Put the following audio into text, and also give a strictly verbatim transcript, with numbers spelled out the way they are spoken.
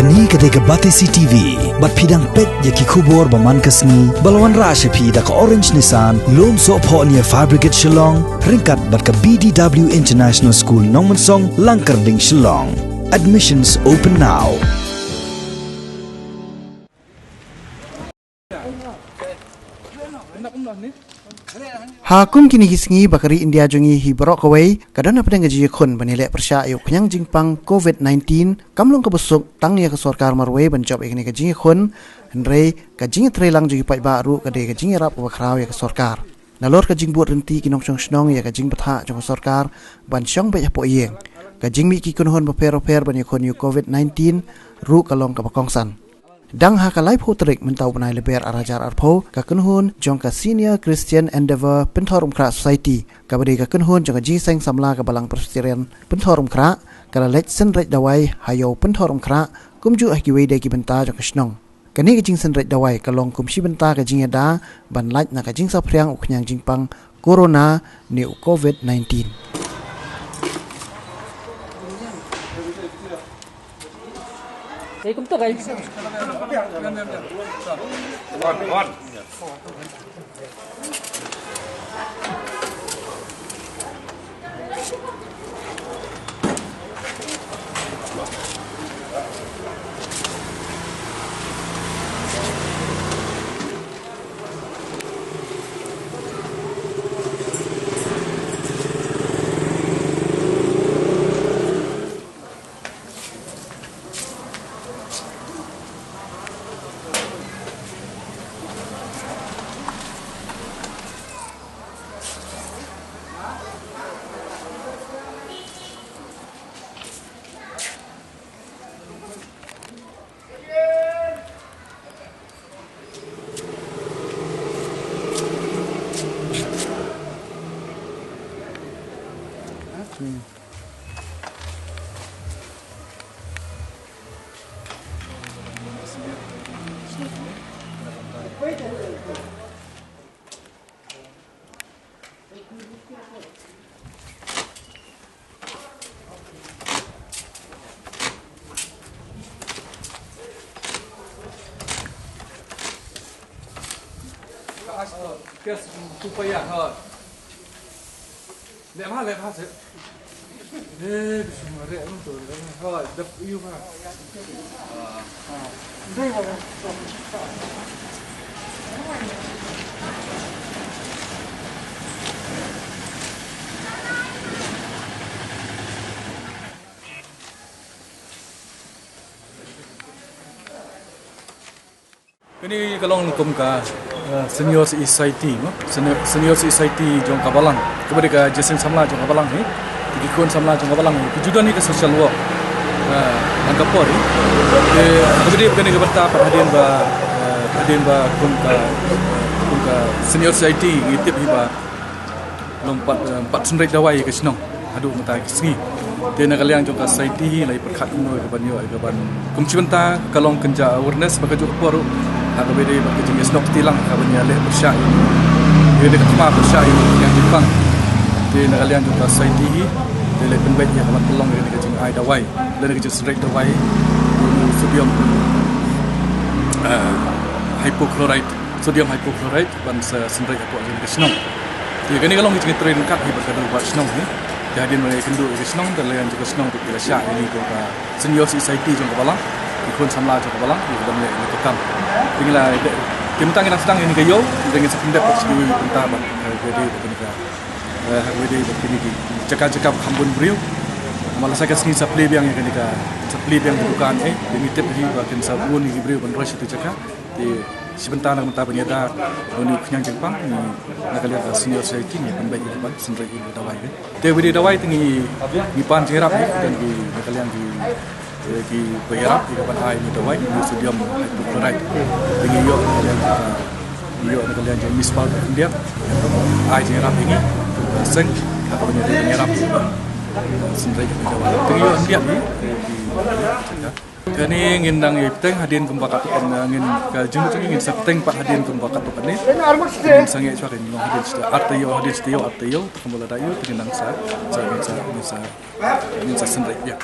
Kane ka dei ka Batesi T V, bad phi dang peit ïa ki khubor ba man ka sngi, ba la wanrah sha phi da ka Orange Nissan, Lumsohphoh near Fire Brigade Shillong, ryngkat bad ka B D W International School Nongmensong, Langkyrding, Shillong. Admissions open now. Ha kum kine ki sngi ba ka ri India jong ngi hi baroh kawei ka don hapdeng ka jingïakhun ban ïaleh pyrshah ïa u khñiang jingpang covid nineteen, kam long kaba suk tang ïa ka sorkar marwei ban jop ïa kane ka jingïakhun, hynrei ka jingïatreilang jong ki paidbah ruh ka dei ka jingïarap kaba khraw ïa ka sorkar. Nalor ka jingbud ryntih ki nongshong shnong ïa ka jingbthah jong ka sorkar ban shong beit hapoh ïing, ka jingmih ki kynhun bapher bapher ban ïakhun ïa u covid nineteen ruh ka long kaba kongsan. Dang ha ka laiphew tarik mynta u bnai Lber arhajar arphew, ka kynhun jong ka Senior Christian Endeavour Pynthorumkhrah Society, kaba dei ka kynhun jong ka Jingïaseng Samla ka Balang Presbyterian Pynthorumkhrah, ka la leit synreit dawai ha ïew Pynthorumkhrah kumjuh ha kiwei de ki bynta jong ka shnong. Kane ka jingsynreit dawai ka long kum shi bynta ka jingïada ban lait na ka jingsaphriang u khñiang jingpang corona ne u covid nineteen. Kane ka long kum ka, eh, Senior Citizen Society, no? Senior, Senior Citizen Society jong ka Balang. Kaba dei ka Jingïaseng Samla jong ka Balang hi. Ki khun samla jong ka Balang hi. Ki ju don hi ka social work. Eh, nang ka por hi. Te, kaba dei kane ka bynta pat hadien ba, eh, hadien ba kum ka, eh, kum ka Senior Society ngi tip hi ba long pat, eh, pat synreit dawai ka shnong haduh mynta ka sngi. Te na ka liang jong ka society hi la ïa pyrkhat kumno ïa ka ban ïoh ïa ka ban kum shi bynta ka long kynja awareness ba ka juh ka por ruh ha kaba dei ba ka jingïasnoh kti lang ka ban ïaleh pyrshah ïa ka dei ka thma pyrshah ïa ka jingpang. Te na ka liang jong ka society hi te la pynbeit ïa ka ban pynlong ïa ka jingai dawai lane ka jingsynreit dawai sodium, eh, hypochlorite, sodium hypochlorite ban sa synreit hapoh jong ka shnong. Te kane ka long ka jingtrei ryngkat hi bad ka dorbar shnong hi. Te hadien ba ngi kynduh ïa ka shnong, te la ïa ka shnong te la shah ïa kane ka Senior Citizen Society jong ka Balang. Ki khun samla jong ka Balang, ki ban leh ïa ka kam. Te ngi la, te mynta ngi dang sdang ïa kane ka ïew, te ngi sa pyndep bad sdang ïa ka bynta bad, eh, ka dei bad kane ka, eh, ka dei bad kine ki jaka jaka ba kham bun briew. Namar lashai ka sngi sa plie biang ïa kane ka, sa plie biang ka dukan, eh, te ngi tip hi ba kin sa bun ïa ki briew ban roi sha tu jaka. Te shi bynta na ka bynta ban ïada ïa une u khñiang jingpang, ngi na ka liang ka Senior Society ngi pynbeit ïa ka ban synreit ïa ka dawai ka. Te kawei de dawai te ngi, ngi pan jingïarap hi, te ngi na ka liang ki, eh, kiba ïarap ïa ka ban ai une u dawai, une u sodium hypochlorite. Te ngi ïoh na ka liang, eh, ngi ïoh na ka liang jong Miss World of India. Ai jingïarap ïa ngi, ka seng, ka ban ïarap, ïarap synreit ïa ka dawai. Te ngi ïoh ïa ngi, eh, ki Kane ngin nang ïa bteng hadien kumba katto katne, ngin ka jingmut ngin sa bteng pat hadien kumba katto katne. Ngin sa ngeit shuwa ngin long hadien shi taïew, ar taïew, hadien shi taïew, ar taïew, te kumba lada ïoh, te ngin nang sa, sa, ngin sa, ngin sa, ngin sa synreit biang.